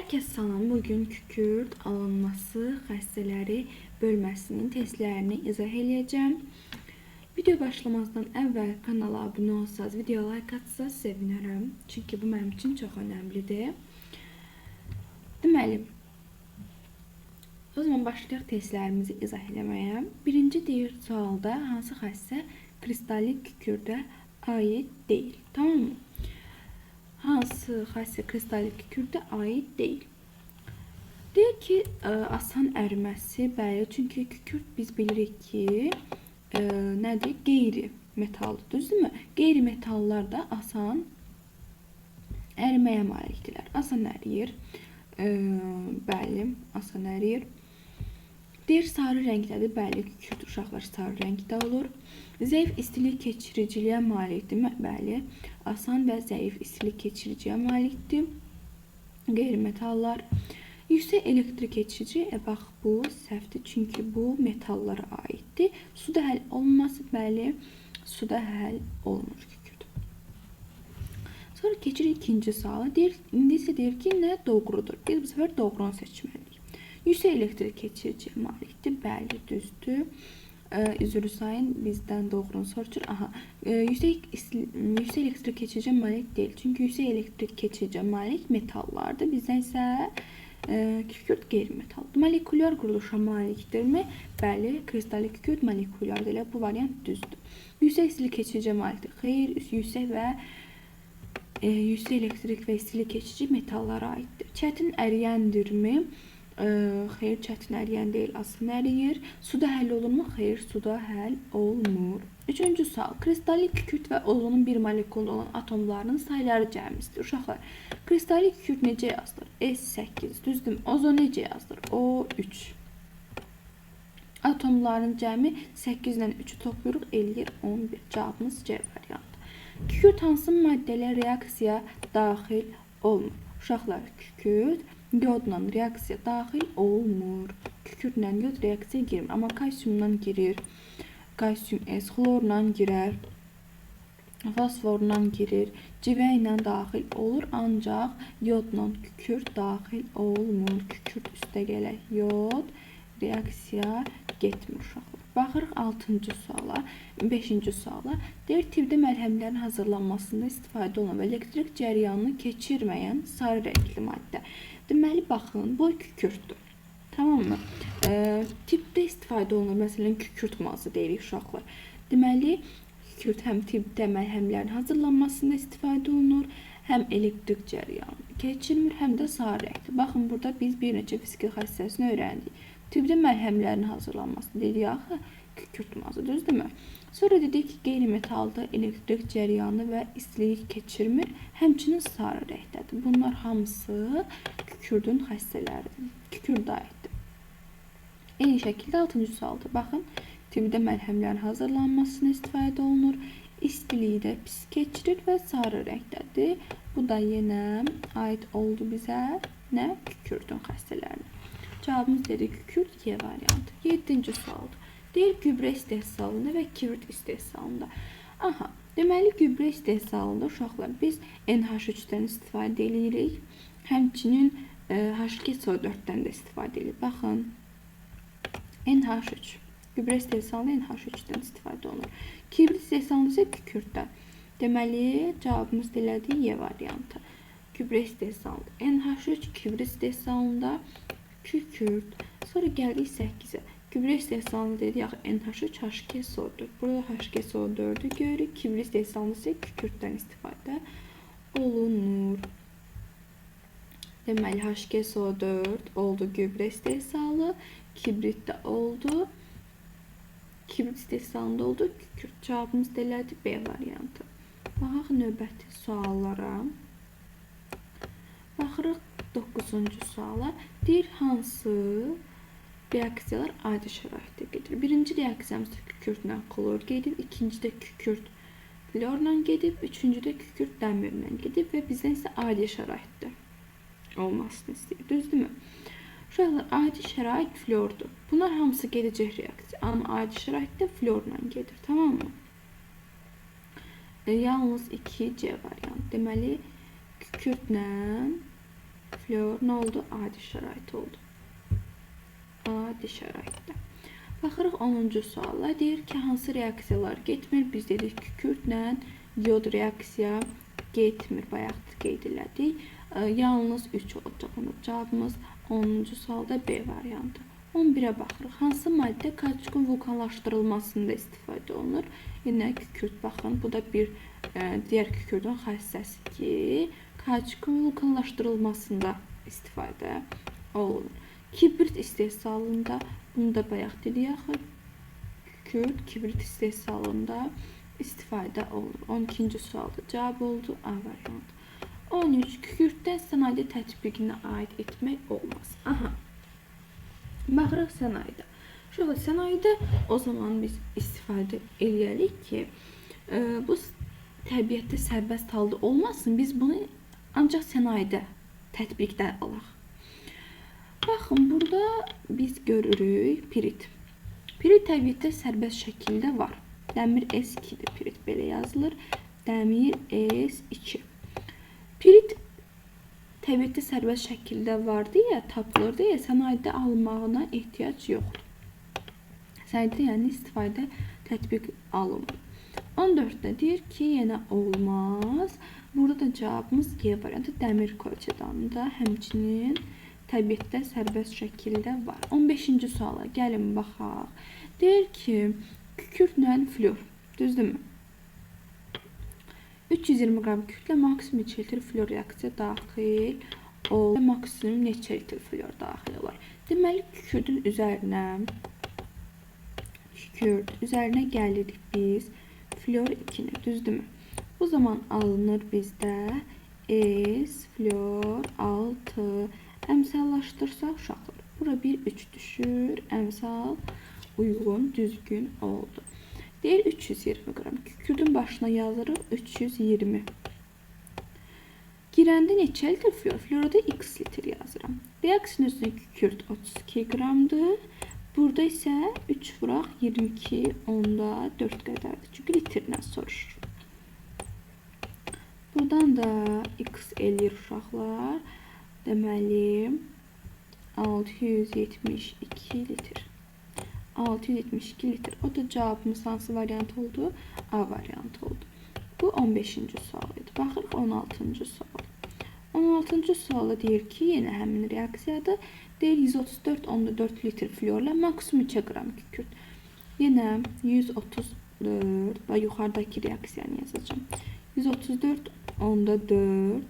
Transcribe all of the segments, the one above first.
Hər kəs salam. Bugün kükürt alınması xəstələri bölməsinin testlərini izah eləyəcəm. Video başlamazdan əvvəl kanala abunə olsanız, videoya like atsanız sevinərəm. Çünki bu mənim üçün çox önəmlidir. Deməli, o zaman başlayaq testlərimizi izah eləməyə. Birinci deyir sualda hansı xəstə kristallik kükürdə aid deyil. Tamam mı? Hansı xəstə kristallik kükürdə aid deyil? Deyir ki, asan əriməsi, bəli, çünki kükürt biz bilirik ki, nədir? Qeyri metaldır, düzdürmü? Qeyri metallar da asan əriməyə malikdirlər. Asan əriyir. Bəli, asan əriyir. Deyir, sarı rəngdədir. Bəli, kükürt uşaqlar sarı rəngdə olur. Zəif istilik keçiriciliyə malikdir. Bəli, asan və zəif istilik keçiriciyə malikdir. Qeyri-metallar. Yüksək elektrik keçirici, bax bu səhvdir, çünki bu metallara aiddir. Suda həll olunması, bəli, suda həll olunur kükürt. Sonra keçirik ikinci suala. Deyir, indi isə deyir ki, nə doğrudur? Biz bu səfər doğrunu seçməliyik. Yüksək elektrik keçiriciyə malikdir. Bəli, düzdür. Üzr sayın, bizdən doğrunu soruşur. Aha, yüksək elektrik keçiriciyə malik deyil. Çünki yüksək elektrik keçiriciyə malik metallardır. Bizdən isə kükürt qeyri-metaldır. Molekulyar quruluşa malikdirmi? Bəli, kristallik kükürt molekulyardır. Elə bu variant düzdür. Yüksək istilik keçiriciyə malikdir. Xeyr, yüksək və yüksək elektrik və istilik keçirici metallara aiddir. Çətin əriyəndirmi? Xeyr, çətin əriyən deyil, asan əriyir. Suda həll olunmu? Xeyr, suda həll olmur. Üçüncü sual. Kristallik kükürt və ozonun bir molekulunda olan atomlarının sayları cəmisidir. Uşaqlar, kristallik kükürt necə yazılır? S8, düzdürmü? Ozon necə yazılır? O3. Atomların cəmi 8 ilə 3-ü toplayırıq, eləyir 11. Cavabımız C variantı. Kükürt hansı maddələ reaksiya daxil olmur? Uşaqlar, kükürt yodla reaksiya daxil olmur. Kükürtlə yod reaksiya girmir. Amma kalsiumla girir. Kalsium S xlorla girər. Fosforla girir. Civə ilə daxil olur. Ancaq yodla kükürt daxil olmur. Kükürt üstə gələk yod reaksiya getmir uşaqlar. Baxırıq 6-cı suala, 5-ci suala. Deyir, tibbdə məlhəmlərin hazırlanmasında istifadə olunan və elektrik cəryanını keçirməyən sarı rəngli maddə. Deməli, baxın, bu kükürtdür. Tamam mı? Tibbdə istifadə olunur, məsələn, kükürt mazı deyirik uşaqlar. Deməli, kükürt həm tibbdə məlhəmlərin hazırlanmasında istifadə olunur, həm elektrik cəryanını keçirmir, həm də sarı rəngli. Baxın, burada biz bir neçə fiziki xassəsini öyrəndik. Tibbdə məlhəmlərin hazırlanması dedik axı, kükürt mazı, düzdürmü? Sonra dedik ki, qeyri-metalda elektrik cəryanı və istilik keçirmir, həmçinin sarı rəngdədir. Bunlar hamısı kükürdün xassələridir, kükürdə aiddir. Eyni şəkildə 6-cı sualdır. Baxın, tibbdə məlhəmlərin hazırlanmasına istifadə olunur, istiliyi də pis keçirir və sarı rəngdədir. Bu da yenə aid oldu bizə nə? Kükürdün xassələrinə. Cavabımız dedik kükürt Y variantı. 7-ci sualdır. Deyir, gübrə istehsalında və kibrit istehsalında. Aha, deməli, gübrə istehsalında uşaqlar biz NH3-dən istifadə edirik. Həmçinin H2SO4-dən də istifadə edirik. Baxın, NH3. Gübrə istehsalında NH3-dən istifadə olunur. Kibrit istehsalında isə kükürddən. Deməli, cavabımız elədir Y variantı. Gübrə istehsalında NH3, kibrit istehsalında kükürt. Sonra gəldik 8-ə. Gübrə istehsalında dedik axı NH3, H2SO4. Burada H2SO4-ü görürük. Kibrit istehsalında isə kükürddən istifadə olunur. Deməli, H2SO4 oldu gübrə istehsalı. Kibrit də oldu. Kibrit istehsalında oldu kükürt. Cavabımız elədir B variantı. Baxaq növbəti suallara. Baxırıq 9-cu suala. Deyir, hansı reaksiyalar adi şəraitdə gedir? Birinci reaksiyamızda kükürtlə klor gedib, ikincidə kükürt florla gedib, üçüncüdə kükürt dəmirlə gedib və bizdən isə adi şəraitdə olmasını istəyir. Düzdürmü? Uşaqlar, adi şərait flordur. Bunlar hamısı gedəcək reaksiya. Amma adi şəraitdə florla gedir. Tamam mı? Yalnız 2C variant. Deməli, kükürtlə Flor nə oldu? Adi şərait oldu. Adi şəraitdə. Baxırıq 10-cu suala. Deyir ki, hansı reaksiyalar getmir? Biz dedik kükürdlə yod reaksiya getmir. Bayaq qeyd elədik. Yalnız 3 olacaq. Cavabımız 10-cu sualda B variantı. 11-ə baxırıq. Hansı maddə kauçukun vulkanlaşdırılmasında istifadə olunur? Yenə kükürd. Baxın, bu da bir digər kükürdün xassəsi ki, kauçukun vulkanlaşdırılmasında istifadə olunur. Kibrit istehsalında, bunu da bayaq dedik axı, kükürd kibrit istehsalında istifadə olunur. 12-ci sualda cavab oldu A variantı. 13. Kükürddən sənayedə tətbiqinə aid etmək olmaz. Aha. Baxırıq sənayedə. Uşaqlar, sənayedə o zaman biz istifadə eləyərik ki, bu təbiətdə sərbəst halda olmasın. Biz bunu ancaq sənayedə tətbiqdə alaq. Baxın, burada biz görürük pirit. Pirit təbiətdə sərbəst şəkildə var. Dəmir S2-dir pirit. Belə yazılır. Dəmir S2. Pirit təbiətdə sərbəst şəkildə var deyə, tapılır deyə sənayedə alınmağına ehtiyac yoxdur. Sənayedə yəni istifadə tətbiq alınmır. 14-də deyir ki, yenə olmaz. Burada da cavabımız G variantı. Dəmir kolçedanı da həmçinin təbiətdə sərbəst şəkildə var. 15-ci suala gəlin baxaq. Deyir ki, kükürdlə flor, düzdürmü? 320 qram kükürdlə maksimum 2 litr flor reaksiya daxil olur. Maksimum neçə litr flor daxil olar? Deməli, kükürdün üzərinə, gəlirik biz flor 2-ni, düzdürmü? Bu zaman alınır bizdə S flor 6. Əmsallaşdırsaq uşaqlar, bura 1, 3 düşür. Əmsal uyğun, düzgün oldu. Deyir 320 qram. Kükürdün başına yazırıq 320. Girəndə neçə litr flor? Flora da x litr yazıram. Reaksiyanın üstünə kükürd 32 qramdır. Burada isə 3 vuraq 22,4 qədərdir. Çünki litrlə soruşur. Buradan da x eləyir uşaqlar. Deməli 672 litr. 672 litr. O da cavabımız hansı variant oldu? A variantı oldu. Bu 15-ci sual idi. Baxırıq 16-cı sual. 16-cı sualda deyir ki, yenə həmin reaksiyadır. Deyir 134,4 litr florla maksimum 2 qram kükürd. Yenə 134, bax yuxarıdakı reaksiyanı yazacağım. 134,4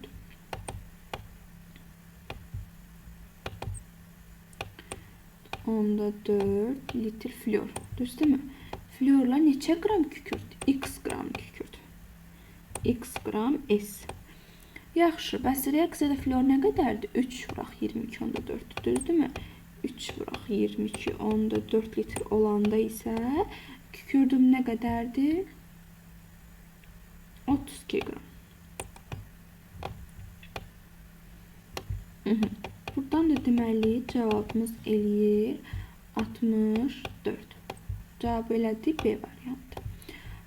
litr flor. Düz değil mi? Florla neçə qram kükürd? X qram kükürd. X qram S. Yaxşı, bəs reaksiyada flor nə qədərdir? 3 vuraq 22,4. Düz değil mi? 3 vuraq 22,4 litr olanda isə kükürdüm nə qədərdir? 32 qram. Buradan da deməli cavabımız eləyir 64. Cavab elədi B variantı.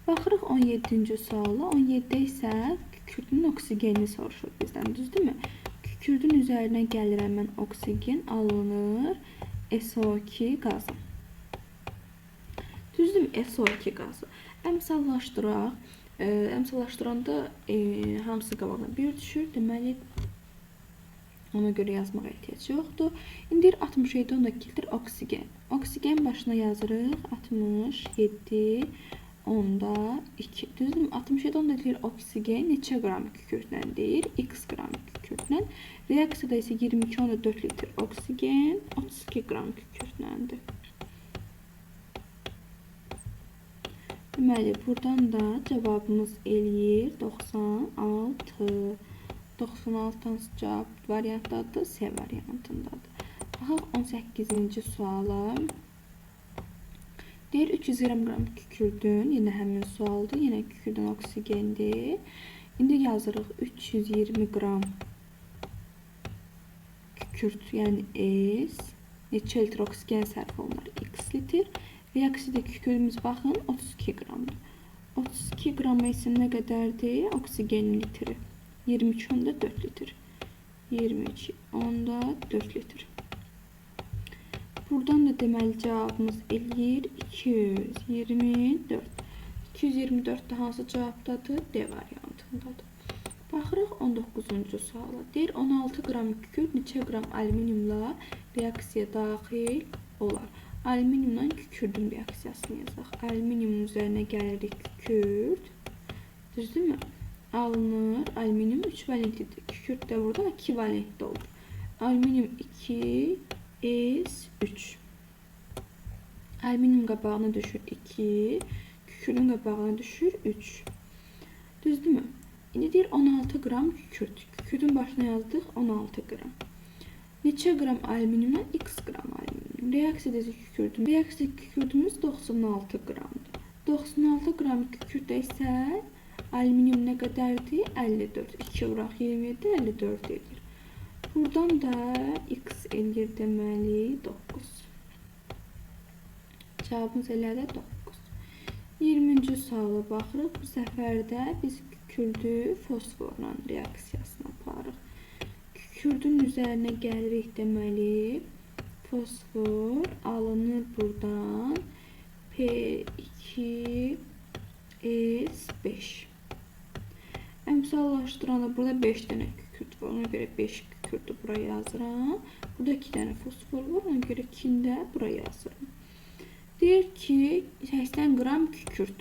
Baxırıq 17-ci suala. 17-də isə kükürdün oksigenini soruşur bizdən, düzdürmü? Kükürdün üzərinə gəlirəm mən, oksigen alınır SO2 qazı. Düzdürmü? SO2 qazı. Əmsallaşdıraq. Əmsallaşdıranda hamısı qabağına 1 düşür. Deməli ona görə yazmağa ehtiyac yoxdur. İndi 67,2 litr oksigen. Oksigen başına yazırıq 67,2. Düzdürmü? 67,2 litr oksigen neçə qram kükürdlə deyir? X qram kükürdlə. Reaksiyada isə 22,4 litr oksigen 32 qram kükürdləndir. Deməli, buradan da cavabımız eləyir 96. 96 hansı cavab variantdadır? C variantındadır. Baxaq 18-ci suala. Deyir 320 qram kükürdün, yenə həmin sualdır, yenə kükürdün oksigendir. İndi yazırıq 320 qram kükürd, yəni S, neçə litr oksigen sərf olunar? X litr. Reaksiyada kükürdümüz baxın 32 qramdır. 32 qram isə nə qədərdir? Oksigenin litri. 22,4 litr. 22,4 litr. Buradan da deməli cavabımız eləyir 224. 224 də hansı cavabdadır? D variantındadır. Baxırıq 19-cu suala. Deyir 16 qram kükürd neçə qram alüminiumla reaksiya daxil olar? Alüminiumla kükürdün reaksiyasını yazaq. Alüminiumun üzərinə gəlirik kükürd. Düzdürmü? Alınır. Alüminium 3 valentlidir. Kükürd də burada 2 valentli olur. Alüminium 2, S3. Alüminium qabağına düşür 2, kükürdün qabağına düşür 3. Düzdürmü? İndi deyir 16 qram kükürd. Kükürdün başına yazdıq 16 qram. Neçə qram alüminiumdan? X qram alüminium. Reaksiya deyir kükürdün. Reaksiya kükürdümüz 96 qramdır. 96 qram kükürddə isə alüminium nə qədərdir? 54. 2 vuraq 27, 54 edir. Buradan da x eləyir deməli 9. Cavabımız elədir 9. 20-ci suala baxırıq. Bu səfər də biz kükürdü fosforla reaksiyasını aparırıq. Kükürdün üzərinə gəlirik deməli fosfor alınır buradan P2S5. Əmsallaşdıranda burada 5 dənə kükürd var. Ona görə 5 kükürdü bura yazıram. Burada 2 dənə fosfor var. Ona görə 2-ni də bura yazıram. Deyir ki 80 qram kükürd.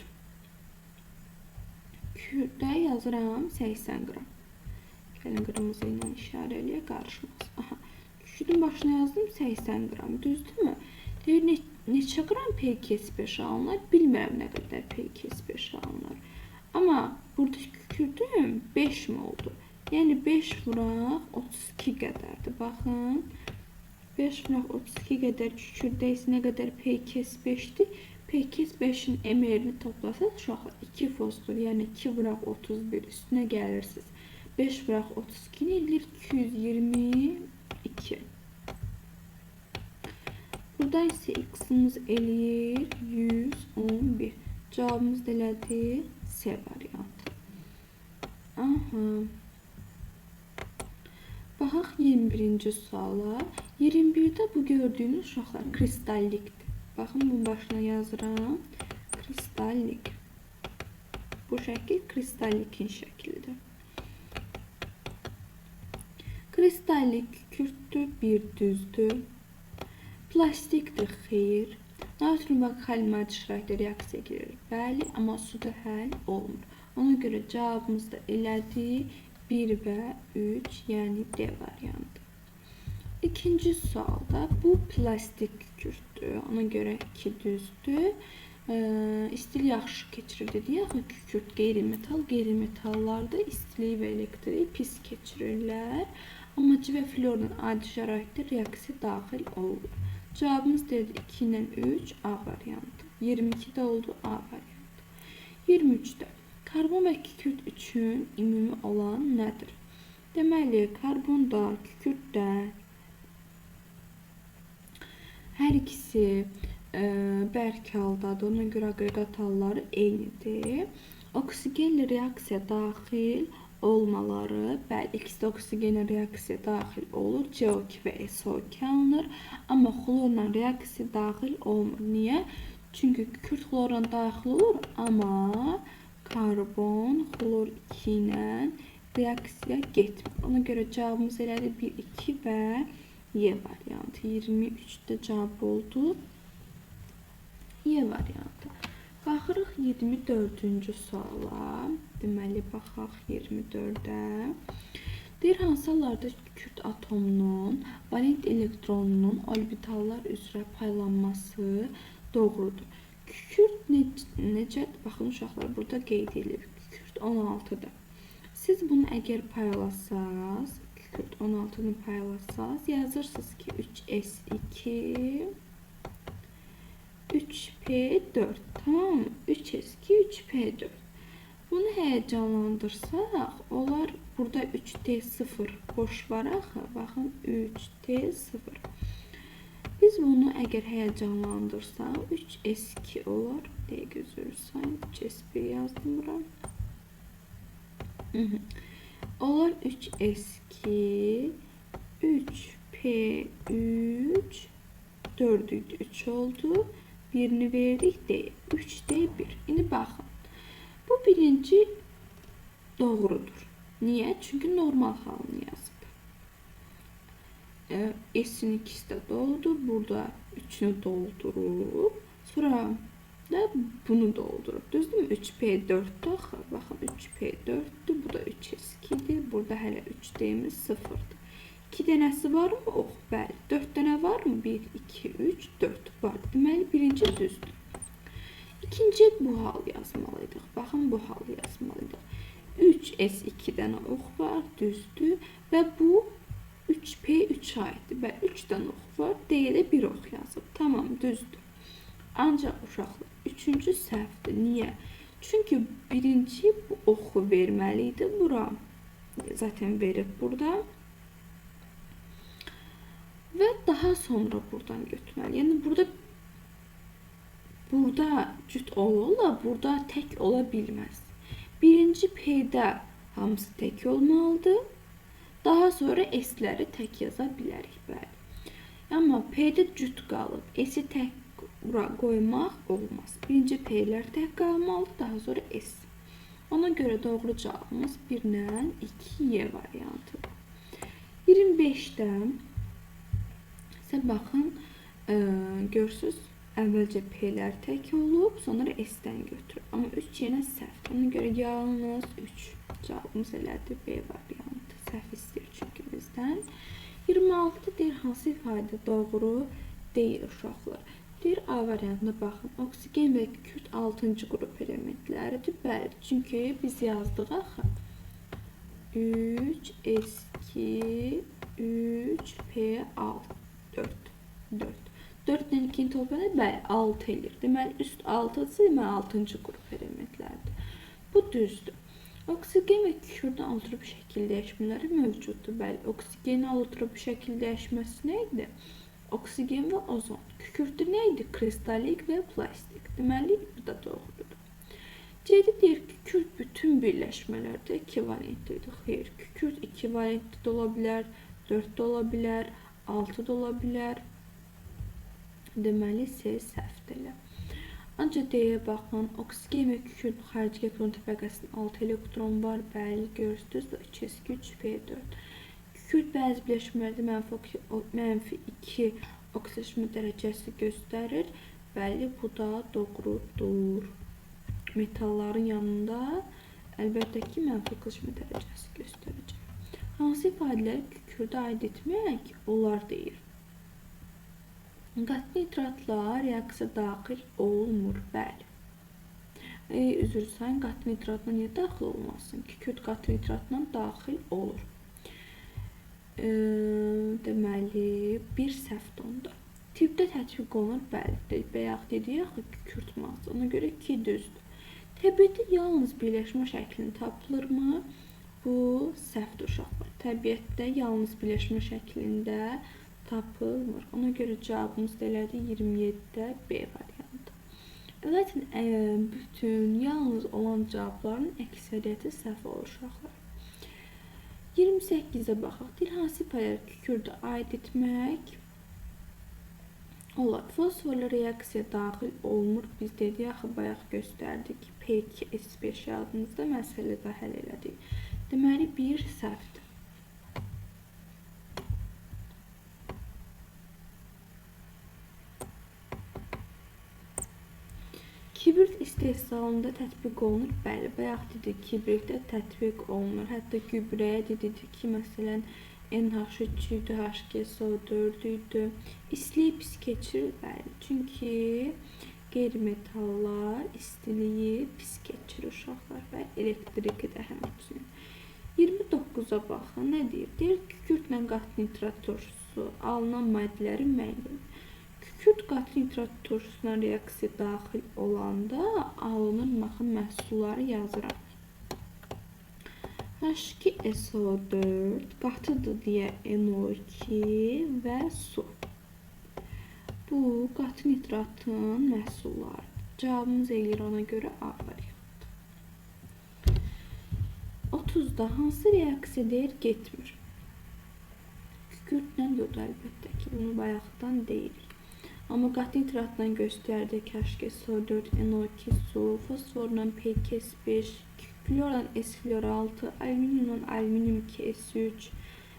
Kükürddə yazıram 80 qram. Gəlin qırmızı ilə işarə eləyək, qarışmaz. Aha. Kükürdün başına yazdım 80 qram. Düzdürmü? Deyir neçə qram P2S5 alınır? Bilmirəm nə qədər P2S5 alınır. Amma burada kükürdüm 5 mi oldu? Yəni 5 vuraq 32 qədərdir. Baxın. 5 vuraq 32 qədər kükürddə isə nə qədər P2S5-dir? P2S5-in MR-ni toplasaq uşaqlar 2 fosfor, yəni 2 vuraq 31 üstünə gəlirsiniz. 5 vuraq 32 eləyir 222. Burada isə x-imiz eləyir 111. Cavabımız da elədir C variantı. Aha. Baxaq 21-ci suala. 21-də bu gördüyünüz uşaqlar kristallikdir. Baxın, bunun başına yazıram. Kristallik. Bu şəkil kristallikin şəklidir. Kristallik kükürddür, bir düzdür. Plastikdir, xeyir. Natrium və kalium adi şəraitdə reaksiya girir. Bəli, amma suda həll olmur. Ona görə cavabımız da elədir 1 və 3, yəni D variantı. İkinci sualda bu plastik kükürddür. Ona görə 2 düzdür. İstilik yaxşı keçirir dedik. Axı kükürd qeyri-metal, qeyri-metallarda istiliyi və elektriği pis keçirirlər. Amma civə florla adi şəraitdə reaksiya daxil olur. Cavabımız dedi 2 ilə 3 A variantı. 22-də oldu A variantı. 23-də karbon və kükürd üçün ümumi olan nədir? Deməli, karbon da, kükürd də hər ikisi bərk haldadır. Ona görə aqreqat halları eynidir. Oksigenlə reaksiya daxil olmaları, bəli, ikisi də oksigenlə reaksiya daxil olur. CO2 və SO2 alınır. Amma xlorla reaksiya daxil olmur. Niyə? Çünki kükürd xlorla daxil olur, amma karbon xlor 2 ilə reaksiya getmir. Ona görə cavabımız elədir 1, 2 və Y variantı. 23-də cavab oldu. Y variantı. Baxırıq 24-cü suala. Deməli, baxaq 24-ə. Deyir, hansı hallarda kükürd atomunun valent elektronunun orbitallar üzrə paylanması doğrudur? Kükürd necə? Baxın, uşaqlar, burada qeyd edilib. Kükürd 16-dır. Siz bunu əgər paylasaz, kükürd 16-nı paylasaz, yazırsınız ki, 3S2, 3P4. Tamam mı? 3S2, 3P4. Bunu həyəcanlandırsaq, olar burada 3D0 boş var axı. Baxın, 3D0. Biz bunu əgər həyəcanlandırsaq, 3S2 olar. Dəqiq üzr istəyirəm. 3S1 yazdım bura. Olar 3S2, 3P3, 4 idi, 3 oldu. Birini verdik D, 3D1. İndi baxın. Bu birinci doğrudur. Niyə? Çünki normal halını yazıb. S-in ikisi də doludur. Burada 3-ünü doldurub. Sonra da bunu doldurub. Düzdürmü? 3P4-dür axı. Baxın, 3P4-dür. Bu da 3S2-dir. Burada hələ 3D-miz 0-dır. 2 dənəsi varmı? Ox, bəli. 4 dənə varmı? 1, 2, 3, 4 var. Deməli, birinci düzdür. İkinci bu hal yazmalıydıq. Baxın, bu hal yazmalıydıq. 3S2 dənə ox var, düzdür. Və bu 3P3 aiddir. Bəli, 3 dənə ox var. D-yə də 1 ox yazıb. Tamam, düzdür. Ancaq uşaqlar, üçüncü səhvdir. Niyə? Çünki birinci bu oxu verməli idi bura. Zaten verib burada. Və daha sonra buradan götürməli. Yəni burada cüt ola, burada tək ola bilməz. Birinci P-də hamısı tək olmalıdır. Daha sonra S-ləri tək yaza bilərik, bəli. Amma P-də cüt qalıb, S-i tək bura qoymaq olmaz. Birinci P-lər tək qalmalıdır, daha sonra S. Ona görə doğru cavabımız 1 ilə 2Y variantıdır. 25-də isə baxın, görürsünüz, əvvəlcə P-lər tək olub, sonra S-dən götürür. Amma 3 yenə səhvdir. Ona görə yalnız 3 cavabımız elədir B variantı. Səhv istəyir çünki bizdən. 26 deyir, hansı ifadə doğru deyil uşaqlar. Deyir, A variantına baxın. Oksigen və kükürt 6-cı qrup elementləridir. Bəli, çünki biz yazdıq axı. 3, S2, 3, P, 6, 4, 4. 4 ilə 2-ni toplayanda, bəli, 6 eləyir. Deməli, üst 6-dırsa, deməli, 6-cı qrup elementləridir. Bu düzdür. Oksigen və kükürdün allotrop şəkil dəyişmələri mövcuddur. Bəli, oksigenin allotrop şəkil dəyişməsi nə idi? Oksigen və ozon. Kükürdü nə idi? Kristalik və plastik. Deməli, bu da doğrudur. C-də deyir, kükürt bütün birləşmələrdə ekvivalentlidir. Xeyr, kükürt 2 valentli də ola bilər, 4 də ola bilər, 6 da ola bilər. Deməli, C səhvdir elə. Ancaq D-yə baxın, oksigen və kükürdün xarici elektron təbəqəsinin 6 elektron var. Bəli, görürsünüz, 3S2, 3P4. Kükürt bəzi birləşmələrdə mənfi 2 oksidaşma dərəcəsi göstərir. Bəli, bu da doğrudur. Metalların yanında əlbəttə ki, mənfi oksidaşma dərəcəsi göstərəcək. Hansı ifadələri kükürdə aid etmək olar deyir. Qatı nitratlar reaksiya daxil olmur, bəli. Üzr istəyirəm, qatı nitratla niyə daxil olmasın? Kükürt qatı nitratla daxil olur. Deməli, bir səhvdir onda. Tibbdə tətbiq olunur, bəli. Bayaq dedik axı, kükürt maddəsi. Ona görə 2 düzdür. Təbiətdə yalnız birləşmə şəklini tapılırmı? Bu səhvdir uşaqlar. Təbiətdə yalnız birləşmə şəklində tapılmır. Ona görə cavabımız da elədir 27-də B variantı. Zaten bütün yalnız olan cavabların əksəriyyəti səhv olur uşaqlar. 28-ə baxaq. Deyir, hansı ifadələri kükürdə aid etmək olar? Fosforla reaksiya daxil olmur. Biz dedik, axı bayaq göstərdik. P2S5 yadınızda məsələ də həll elədik. Deməli, bir səhvdir. Kibrit istehsalında tətbiq olunur. Bəli, bayaq dedik, kibritdə tətbiq olunur. Hətta gübrəyə də dedik ki, məsələn, NH3 idi, HGSO4 idi. İstiliyi pis keçirir, bəli. Çünki qeyri-metallar istiliyi pis keçirir uşaqlar və elektriki də həmçinin. 29-a baxın, nə deyir? Deyir, kükürdlə qatı nitrat turşusu alınan maddələri müəyyən edin. Kükürt qatı nitrat turşusuna reaksiya daxil olanda alınır, baxın, məhsulları yazıram. H2SO4 qatıdır deyə NO2 və su. Bu qatı nitratın məhsullarıdır. Cavabımız eləyir ona görə A variantı. 30-da hansı reaksiya deyir getmir? Kükürdlə yod əlbəttə ki, bunu bayaqdan deyirik. Amma qatı nitratla göstərdik H2SO4, NO2 su, fosforla P2S5, klorla S-klor 6, alüminiumla alüminium 2S3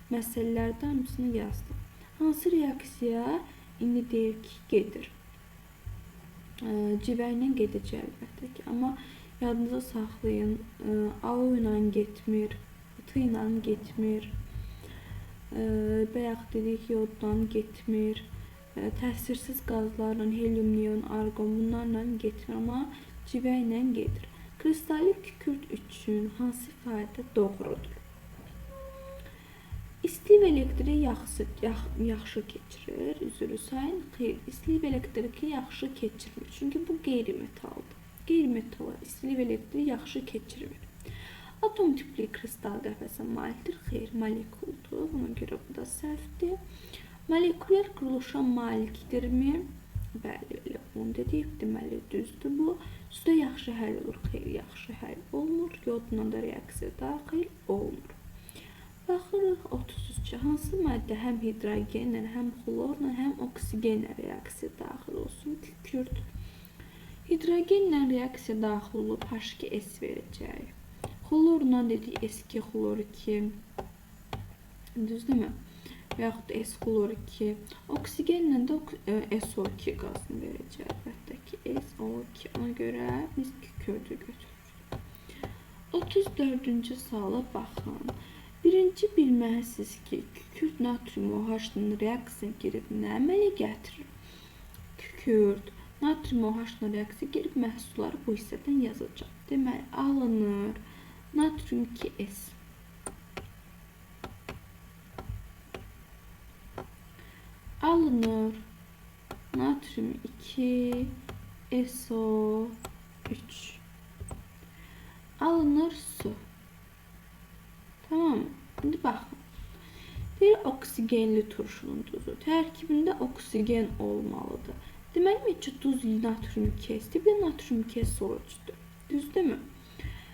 məsələlərdə hamısını yazdım. Hansı reaksiya indi deyir ki, gedir? Civə ilə gedəcək əlbəttə ki, amma yadınıza saxlayın, AU ilə getmir, T ilə getmir, bayaq dedik yodla getmir, təsirsiz qazlarla helium, neon, argon bunlarla getmir, amma civə ilə gedir. Kristallik kükürt üçün hansı ifadə doğrudur? İsti və elektriği yaxşı keçirir, üzrü sayın, xeyr, istilik və elektriki yaxşı keçirmir. Çünki bu qeyri-metaldır. Qeyri-metala istilik və elektriği yaxşı keçirmir. Atom tipli kristal qəfəsə malikdir, xeyr, molekuldur. Buna görə bu da səhvdir. Molekulyar quruluşa malikdirmi? Bəli, elə bunu dedik. Deməli, düzdür bu. Suda yaxşı həll olur, xeyr, yaxşı həll olmur. Yodla da reaksiya daxil olmur. Baxırıq 33-ə. Hansı maddə həm hidrogenlə, həm xlorla, həm oksigenlə reaksiya daxil olsun? Kükürt. Hidrogenlə reaksiya daxil olub H2S verəcək. Xlorla dedik S2 xlor 2. Düzdürmü? Və yaxud da S xlor 2. Oksigenlə də SO2 qazını verəcək. Əlbəttə ki, SO2. Ona görə biz kükürdü götürürük. 34-cü suala baxın. Birinci bilməlisiniz ki, kükürt natrium OH-la reaksiya girib nə əmələ gətirir? Kükürt natrium OH-la reaksiya girib məhsulları bu hissədən yazacağam. Deməli, alınır natrium 2S. Alınır natrium 2 SO3. Alınır su. Tamam mı? İndi baxın. Bir oksigenli turşunun duzu. Tərkibində oksigen olmalıdır. Deməli ki, duz natrium 2S-dir, bir də natrium 2SO3-dür. Düzdürmü?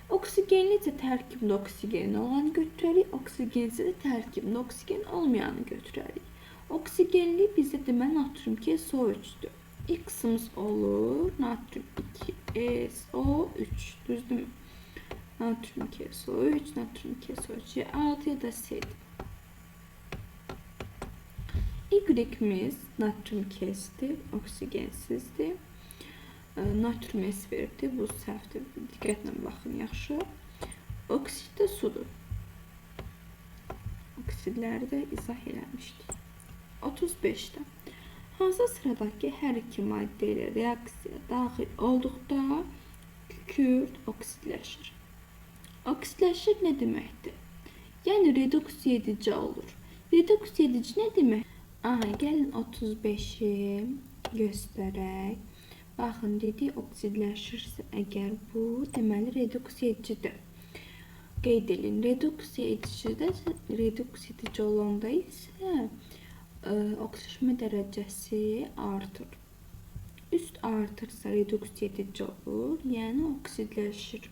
Oksigenli isə tərkibində oksigen olanı götürərik, oksigensiz də tərkibində oksigen olmayanı götürərik. Oksigenli bizə deməli natrium 2SO3-dür. X-imiz olur natrium 2SO3. Düzdürmü? Natrium 2SO3, natrium 2SO3, ya A ya da C. Y-imiz natrium 2S-dir, oksigensizdir. Natrium S veribdir, bu səhvdir. Diqqətlə baxın, yaxşı. Oksid də sudur. Oksidləri də izah eləmişdik. 35-də. Hansı sıradakı hər iki maddə ilə reaksiya daxil olduqda kükürt oksidləşir? Oksidləşir nə deməkdir? Yəni reduksiya edici olur. Reduksiya edici nə demək? Aha, gəlin 35-i göstərək. Baxın, dedik oksidləşirsə əgər bu, deməli reduksiya edicidir. Qeyd edin, reduksiya edicidə, reduksiya edici olanda isə oksidləşmə dərəcəsi artır. Üst artırsa reduksiya edici olur, yəni oksidləşir.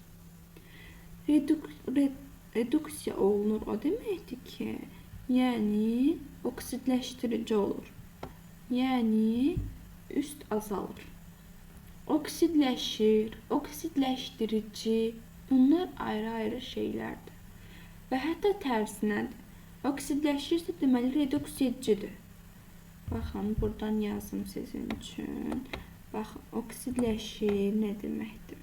Reduksiya olunur o deməkdir ki, yəni oksidləşdirici olur. Yəni üst azalır. Oksidləşir, oksidləşdirici, bunlar ayrı-ayrı şeylərdir. Və hətta tərsinədir. Oksidləşirsə deməli reduksiya edicidir. Baxın, buradan yazım sizin üçün. Baxın, oksidləşir nə deməkdir?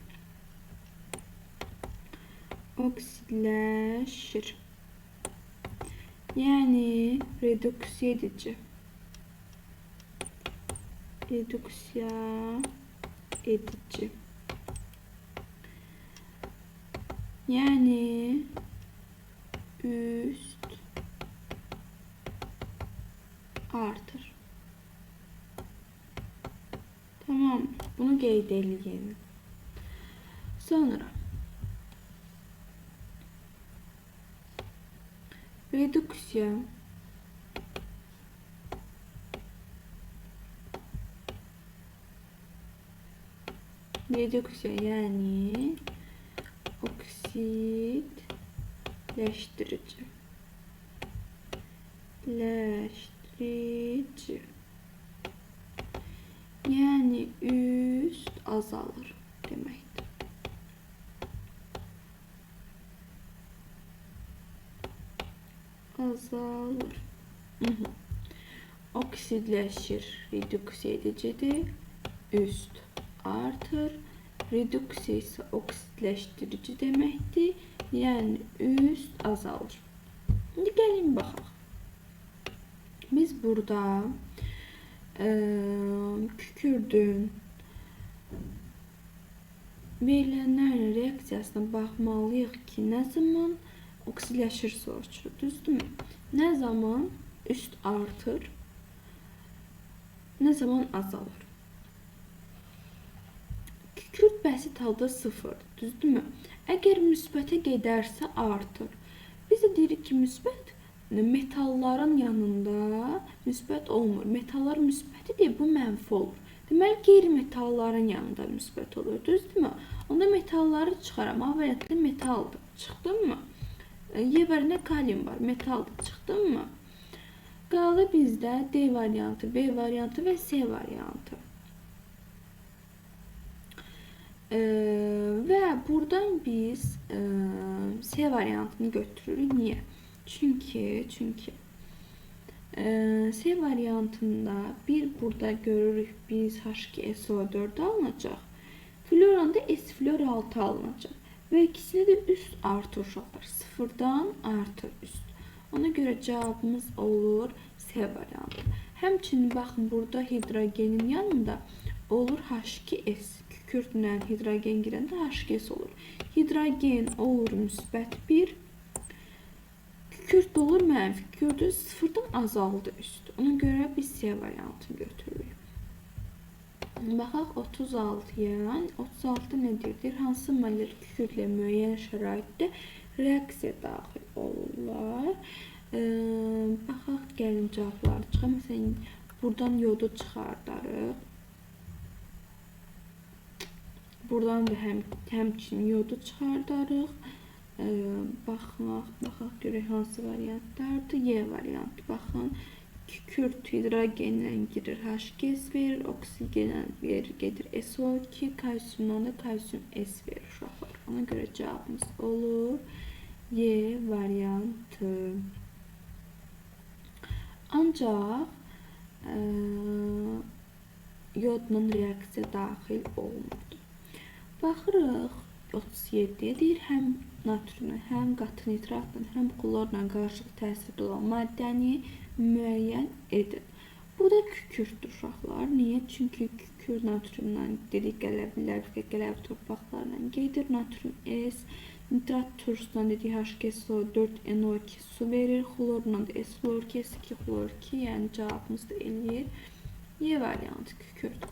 Oksidləşir. Yəni reduksiya edici. Reduksiya edici. Yəni üst artır. Tamam, bunu qeyd eləyin. Sonra reduksiya reduksiya, yəni oksid Oksidləşdirici. Ləşdirici. Yəni üst azalır deməkdir. Azalır. Oksidləşir, reduksiya edicidir. Üst artır. Reduksiya isə oksidləşdirici deməkdir. Yəni üst azalır. İndi gəlin baxaq. Biz burada kükürdün verilənlərlə reaksiyasına baxmalıyıq ki, nə zaman oksidləşir soruşur, düzdürmü? Nə zaman üst artır, nə zaman azalır? Kükürt bəsit halda 0, düzdürmü? Əgər müsbətə gedərsə artır. Biz də deyirik ki, müsbət metalların yanında müsbət olmur. Metallar müsbətidir, bu mənfi olur. Deməli, qeyri-metalların yanında müsbət olur, düzdürmü? Onda metalları çıxaram. A variantı metaldır, çıxdın mı? Y variantında kalium var, metaldır, çıxdın mı? Qaldı bizdə D variantı, B variantı və C variantı. Və buradan biz C variantını götürürük. Niyə? Çünki C variantında bir burada görürük biz H2SO4 alınacaq. Floranda S flor 6 alınacaq. Və ikisini də üst artır uşaqlar. Sıfırdan artır üst. Ona görə cavabımız olur C variantı. Həmçinin baxın burada hidrogenin yanında olur H2S. Kükürdlə hidrogen girəndə H2S olur. Hidrogen olur müsbət 1. Kükürt olur mənfi. Kükürdün sıfırdan azaldı üst. Ona görə biz C variantını götürürük. Baxaq 36-ya. 36 nə deyir? Deyir, hansı maddələr kükürdlə müəyyən şəraitdə reaksiya daxil olurlar? Baxaq, gəlin cavabları çıxar. Məsələn, buradan yodu çıxardarıq. Buradan da həmçinin yodu çıxardarıq. Baxaq görək hansı variantlardır. Y variantı. Baxın, kükürt hidrogenlə girir, H2S verir, oksigenlə verir, gedir SO2, kalsiumdan da kalsium S verir uşaqlar. Ona görə cavabımız olur Y variantı. Ancaq yodla reaksiya daxil olmurdu. Baxırıq 37-yə, deyir həm natriumla, həm qatı nitratla, həm klorla qarşılıqlı təsirdə olan maddəni müəyyən edin. Bu da kükürdür uşaqlar. Niyə? Çünki kükürt natriumla dedik qələblər və qələb torpaqlarla gedir. Natrium S, nitrat turşusundan dedik H2SO4, NO2 su verir. Xlorla da S xlor 2, S2 xlor 2, yəni cavabımız da eləyir. Y variantı kükürt.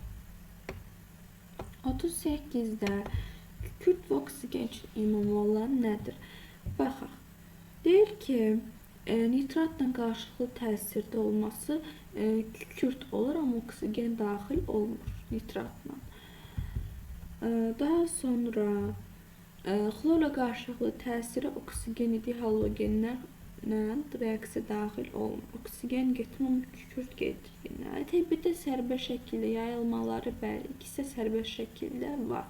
38-də kükürt və oksigen üçün ümumi olan nədir? Baxaq. Deyir ki, nitratla qarşılıqlı təsirdə olması kükürt olur, amma oksigen daxil olmur nitratla. Daha sonra xlorla qarşılıqlı təsirə oksigen idi, halogenlərlə reaksiya daxil olmur. Oksigen getmir, amma kükürt gedir yenə. Təbiətdə sərbəst şəkildə yayılmaları, bəli, ikisi də sərbəst şəkildə var.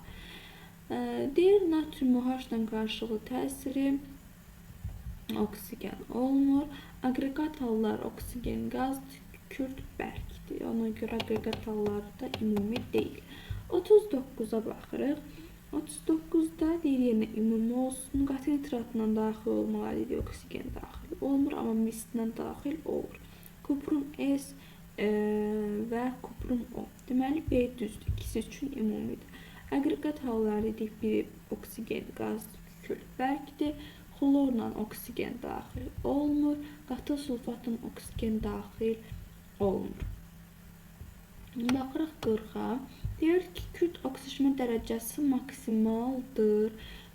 Deyir, natrium OH-la qarşılıqlı təsiri oksigen olmur. Aqreqat hallar oksigen qaz, kükürt bərkdir. Ona görə aqreqat halları da ümumi deyil. 39-a baxırıq. 39-da deyir yenə ümumi olsun. Qatı nitratla daxil olmalı dedik, oksigen daxil olmur, amma mislə daxil olur. Kuprum S və kuprum O. Deməli, B düzdür. İkisi üçün ümumidir. Aqreqat halları dedik, biri oksigen qaz, kükürt bərkdir. Xlorla oksigen daxil olmur. Qatı sulfatla oksigen daxil olmur. Baxırıq 40-a. Deyir ki, kükürt oksijeşmə dərəcəsi maksimaldır.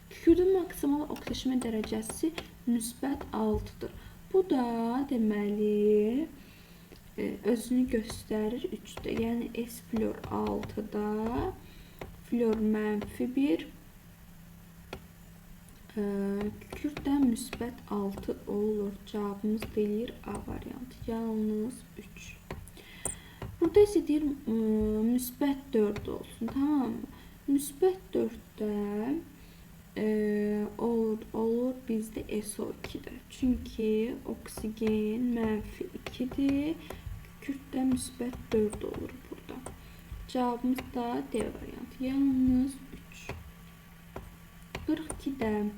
Kükürdün maksimal oksijeşmə dərəcəsi müsbət 6-dır. Bu da deməli özünü göstərir 3-də. Yəni S flor 6-da, flor mənfi 1, Kükürt də müsbət 6 olur. Cavabımız deyir A variantı. Yalnız 3. Burada isə deyir müsbət 4 olsun. Tamam mı? Müsbət 4-də olur bizdə SO2-də. Çünki oksigen mənfi 2-dir. Kükürt də müsbət 4 olur burada. Cavabımız da D variantı. Yalnız 3. 42-də